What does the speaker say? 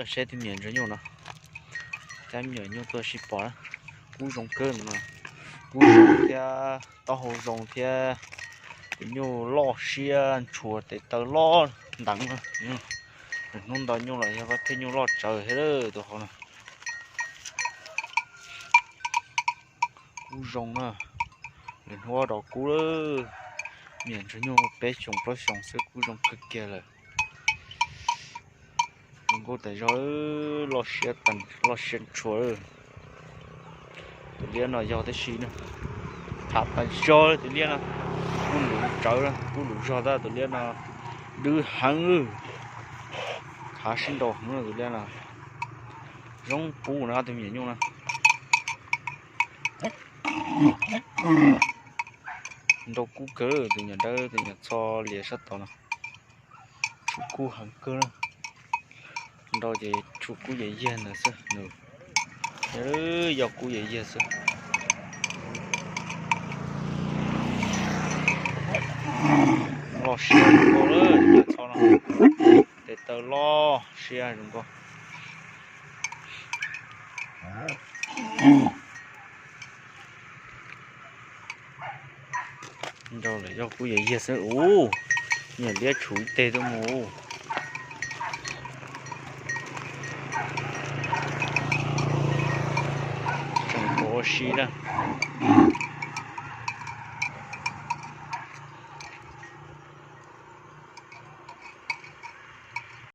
Saib tus me nyuam ntsuag nyuj no, cab me nyuam nyuj tuaj sib pom, kub zoo kawg no, kub zoo thiab taub hau zoo thiab. Tus nyuj loj siab ntshua tes taw loj nteev no. Lwm hnub ntaus nyuj los yog pab pheej nyuj loj tsawv thiab tus hauv no. Kub zoo na, lwm hnub rov kub lawm. Me nyuam ntsuag nyuj peb xyoos plaub xyoos xwb kub zoo kawg kiag lawm. Zoo nkauj tas zog, loj siab tas, loj siab ntshua. Tus liab no yog tib si na, tham tas zog tus liab no. Kub luv tsawv, kub luv zog tab tus liab no dwb heev, khav sib nraus heev tus liab no. Zoo kub na ob tug me nyuam nyuj na. Nrau kub kawg, tus nyuam dawb tus nyuam txho lias sab tod no. Tshuav kub heev kawg, nrau ces tshuav kub yam yiag ntawd xwb, yog kub yam yiag xwb. Loj siab zoo nkauj lawm, nyuam txho no, tes taw loj siab zoo nkauj. Nrau lawm yog kub yam yiag xwb ub, nyuam liab tshuv ib teg tuaj mus. Tseem ua si na.